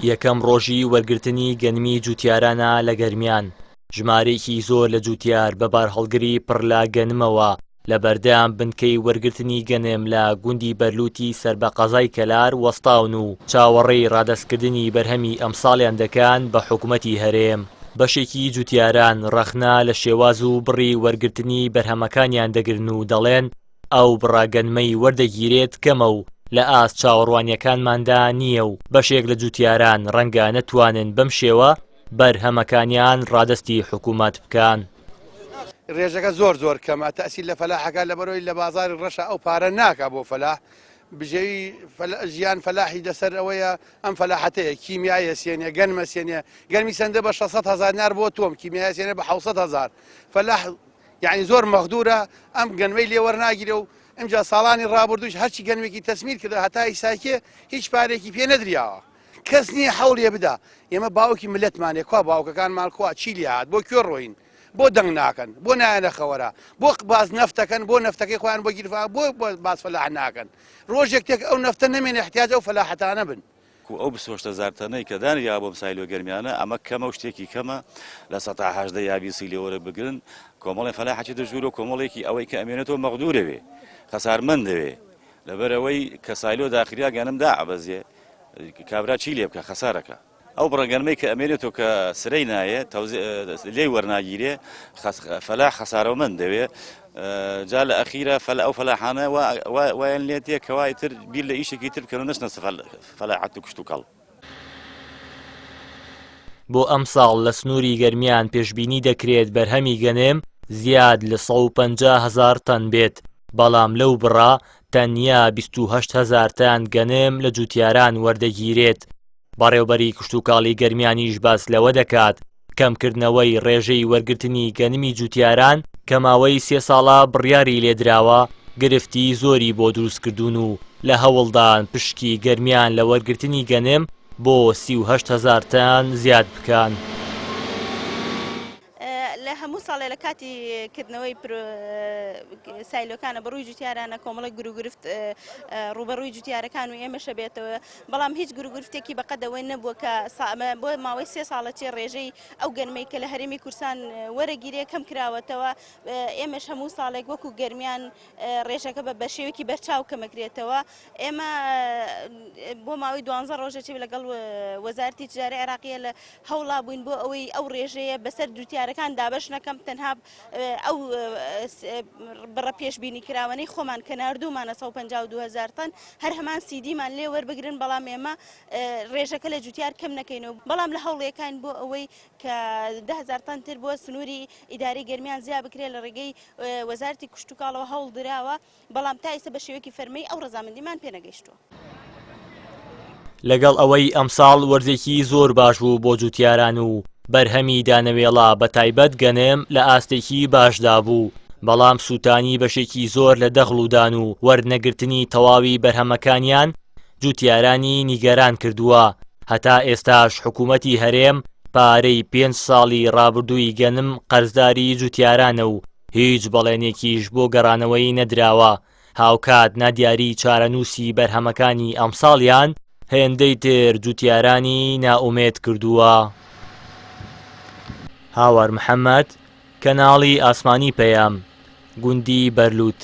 یەکەم ڕۆژی وەرگرتنی گەنمی جووتیارانە لە گەرمیان، ژمارەیەکی زۆر لە جووتیار بە بارهەڵگری پڕ لە گەنمەوە لە بەردەم بنکەی وەرگرتنی گەنم لە گوندی بەرلووتی سەر بە قەزای کەلار وەستاون و چاوەڕێی ڕادەستکردنی بەرهەمی ئەمساڵیان دەکەن بە حکومەتی هەرێم. بەشێکی جووتیاران ڕەخنە لە شێواز و بڕی وەرگرتنی بەرهەمەکانیان دەگرن و دەڵێن، ئەو بڕە گەنمەی وەردەگیرێت کەمە و لە ئاست چاوەڕوانییەکانماندا نییە و بەشێک لە جووتیاران ڕەنگە نەتوانن بەم شێوە بەرهەمەکانیان ڕادەستی حکوومەت بکەن. ڕێژەکە زۆر زۆر کەمە تەئسیر لە فەلاحەکە لەبەرئەوەی لە بازاری ڕەشە ئەو پارە ناکا بۆ فەلاح بژێوی ژیان فەلاحی لەسەر ئەوەیە ئەم فەلاحەتەیە کیمیایە سێنێ گەنمە سێنێ گەرمی سندە بە 600 هزار نار بۆ تۆم کیمیایە سێنێ بە 600 هزار فەلاح یعنی زۆر مەغدورە ئەم گەنمەی لێ وەرناگیرێ و ئەمجا ساڵانی ڕابردووش هەرچی گەنمێکی تەسمیر کردە هەتا ئیساکێ هیچ پارێکی پێ نەدریاوە کەس نییە حەوڵێ بدا ئێمە باوکی ملتمانێ کوا باوکەکانمان کوا چی لێ هات بۆ کوێ ڕۆین بۆ دەنگ ناکەن بۆ نایەنە خەوەرە بۆ باز نەفتەکەن بۆ نەفتەکەی خۆیان بۆ گیرفا بۆ باز فەلاح ناکەن ڕۆژێک تێک ئەو نەفتە نەمێنێ احتیاج ئەو فەلاحەتانە بن. کو ئەو 28 هەزار تەنەی کە دانریا بۆ سایلۆ گەرمیانە ئەمە کەمە و شتێکی کەمە لە سەتا 18 یا بیسی لێ وەربگرن کۆمەڵی فەلاح ئەچێتە ژوورەوە کۆمەڵێکی ئەوەی کە ئەمێنێتەوە مەغدورەوێ خەسارمەندەوێ لەبەرئەوەی کە سایلۆ داخریا گەنم دائەبەزێ کابرا چی لێ بکە خەسارەکە ئەو بڕە گەنمەی کە ئەمێنێتەوە کە سرەی نایێ لێی وەرناگیرێ فەلاح خەسارەومەند دەوێ جا لە ئەخیرە فەل ئەو فەلاحانە وایان لێ تێ کەوا ئیتر بیر لە ئیشێکی تر بکەن و نەچنە فەلاحەت و کشتوکاڵ. بۆ ئەمساڵ لە سنووری گەرمیان پێشبینی دەکرێت بەرهەمی گەنم زیاد لە 150 هەزار تەن بێت، بەڵام لەو بڕە تەنیا 28 هەزار تەن گەنم لە جووتیاران وەردەگیرێت. بەڕێوبەری کشتوکاڵی گەرمیانیش باس لەوە دەکات، کەمکردنەوەی ڕێژەی وەرگرتنی گەنمی جوتیاران کە ماوەی سێ ساڵە بڕیاری لێدراوە، گرفتی زۆری بۆ دروستکردوون و لە هەوڵدان پشکی گەرمیان لە وەرگرتنی گەنم بۆ 38 هەزار تەن زیاد بکەن. لە هەموو ساڵێ لە کاتی کردنەوەی سایلۆکانە بەڕووی جوتیارانە کۆمەڵێک گروگرفت ڕووبەڕووی جوتیارەکان و ئێمەشە بێتەوە بەڵام هیچ گروگرفتێکی بەقەدەوەی نەبووە کە بۆ ماوەی سێ ساڵە چێ ڕێژەی ئەو گەنمەی کە لە هەرێمی کورسان وەرەگیرێ کەم کراوەتەوە ئێمەش هەموو ساڵێک وەکو گەرمیان ڕێژەکە بە بەشێوەیەکی بەرچاو کەمەکرێتەوە ئێمە بۆ ماوەی دوانزە ڕۆژە چێ لەگەڵ وەزارتی تجارە عێراقیە لە هەوڵا بووین بۆ ئەوەی ئەو ڕێژەیە بەسەر جوتیارەکان دابەش نەکەم تەنها ئەو بڕە پێشبینی کراوەنەی خۆمان کە ناردوومانە 152 هزار تەن هەر هەمان سیدیمان لێ وەربگرن بەڵام ئێمە ڕێژەکە لە جوتیار کەم نەکەینەوە بەڵام لە هەوڵەکان بۆ ئەوەی کە 10هزار تەن تر بۆ سنووری ئیدارەی گەرمیان زیا بکرێت لە ڕێگەی وەزارەتی کشتوکاڵەوە هەوڵ دراوە، بەڵام تا ئیستا بە شێوەیەکی فەرمی ئەو ڕەزامەندیمان پێ نەگەیشتووە. لەگەڵ ئەوەی ئەمساڵ وەرزێکی زۆر باش بوو بۆ جوتیاران و بەرهەمی دانەوێڵە بە تایبەت گەنم لە ئاستێکی باشدا بوو، بەڵام سووتانی بەشێکی زۆر لە دەغڵ و دان و وەرنەگرتنی تەواوی بەرهەمەکانیان جوتیارانی نیگەران کردووە، هەتا ئێستاش حکوومەتی هەرێم پارەی پێنج ساڵی ڕابردووی گەنم قەرزداری جوتیارانە و هیچ بەڵێنێکیش بۆ گەڕانەوەی نەدراوە، هاوکات نادیاری چارەنووسی بەرهەمەکانی ئەمساڵیان هێندەی تر جوتیارانی نائومێد کردووە. هاوار محەمەد، کەناڵی ئاسمانی پەیام، گوندی بەرلوت.